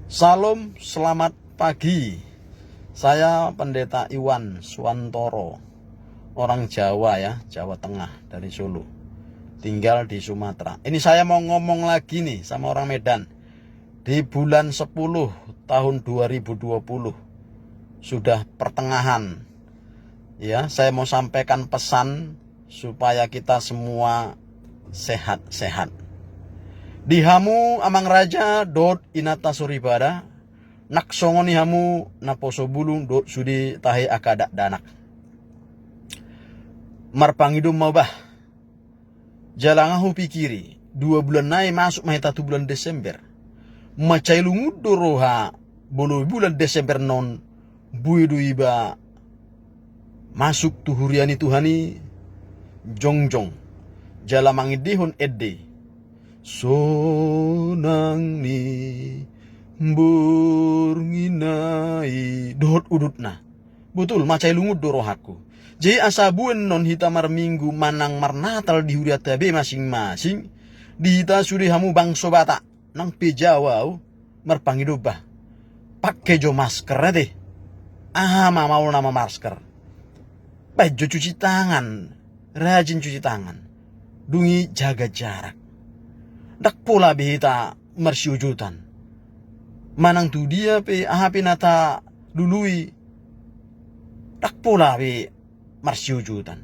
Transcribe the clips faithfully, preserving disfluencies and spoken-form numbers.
Salam, selamat pagi. Saya Pendeta Iwan Suwantoro, orang Jawa ya, Jawa Tengah, dari Solo. Tinggal di Sumatera. Ini saya mau ngomong lagi nih sama orang Medan. Di bulan sepuluh tahun dua ribu dua puluh, sudah pertengahan, ya, saya mau sampaikan pesan supaya kita semua sehat-sehat. Di hamu amang raja dohot inanta soripada, nang songon i hamu naposo bulung dohot sude tahe angka dakdanak. Marpangido ma bah. Jala nga hupikiri, dua bulan nai masuk ma hita tu bulan Desember. Mansai lungun do roha, molo bulan Desember on, boi do iba masuk tu huria ni Tuhan i, jongjong. Jala mangendehon ende. Sonang ni borngin nai. Dohot udutna. Botul, mansai lungun do rohangku. Jadi asa boi annon hita marminggu manang marnatal di hurianta be masing-masing. Di hita sude hamu bangso Batak, nang pe Jawa au, marpangido bah. Pake jo masker ate. Aha ma maol na mamasker. Baen jo cuci tangan. Rajin cuci tangan. Dung i jaga jarak. Ndang pola be hita marsiojotan. Manang tu dia pe, aha pe na talului, ndang pola be marsiojotan.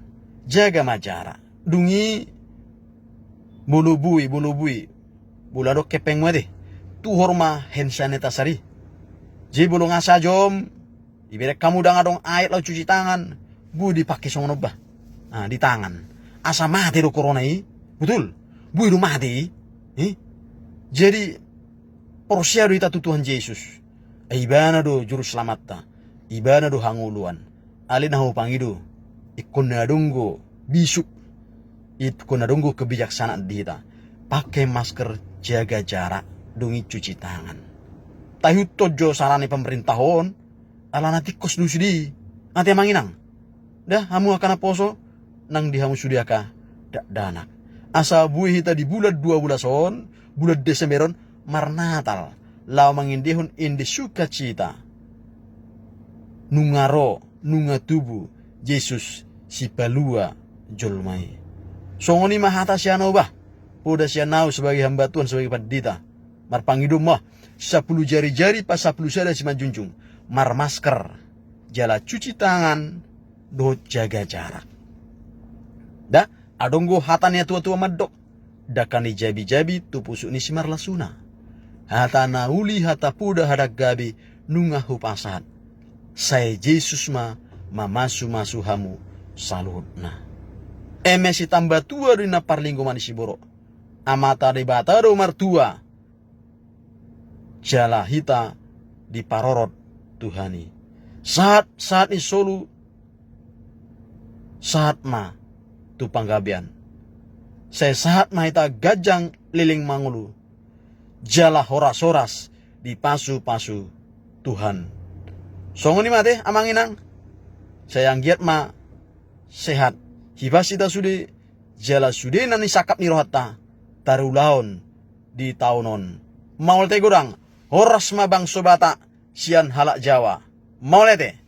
Jaga ma jarak. Dung i molo boi, molo boi. Molo adong hepengmu ate. Tuhor ma hand sanitizer i. Jadi molo nga sajom, iberek hamu ndang adong aek laho cuci tangan, boi dipake songon on bah. Ah, di tangan. Asa mate do corona i. Botul. Boi do mate i. Eh? Jadi, porsea do hita tu Tuhan Jesus. Ai ibana do juru selamatta. Ibana do hangoluan. Alai na hupangido. Ingkon na adong do bisuk. Ingkon na adong do kebijaksanaan di hita. Pake masker, jaga jarak, dung i cuci tangan. Taihuthon jo sara ni pemerintah on. Alana tingkos do sude i. Ate amang inang. Da, hamu angka naposo, nang di hamu sude angka dakdanak. Asa boi hita di bulan dua belas on, bulan Desember on, marnatal. Laho mangendehon ende sukacita. Nunga ro, nunga tubu, Jesus sipalua jolma i. Songon i ma hata sian au bah. Poda sian au sebagai hamba Tuhan, sebagai pandita. Marpangido ma, sapulu jari-jari, pasapulu sada simanjunjung. Marmasker. Jala cuci tangan. Dohot jaga jarak. Da, adong do hata ni natua-tua mandok. Dangka ni jabi-jabi tu pusuk ni simarlasuna. Hata na uli, hata poda, hata gabe, nunga hupasahat. Sai Jesus ma mamasu-masu hamu saluhutna. Eme sitamba tua do inna parlinggoman ni siborok. Amanta Debata do martua. Jala hita diparorot Tuhan i. Sahat, sahat ni solu, sahat ma tu panggabean. Sai sahat ma hita ganjang leleng mangolu. Jala horas-horas dipasu-pasu Tuhan. Songon i ma ate, amang inang. Sai anggiat ma sehat. Hibas hita sude, jala sude na nisangkap ni rohanta. Tarulahon di taon on. Maol ate godang, horas ma bangso Batak sian halak Jawa. Maol ate.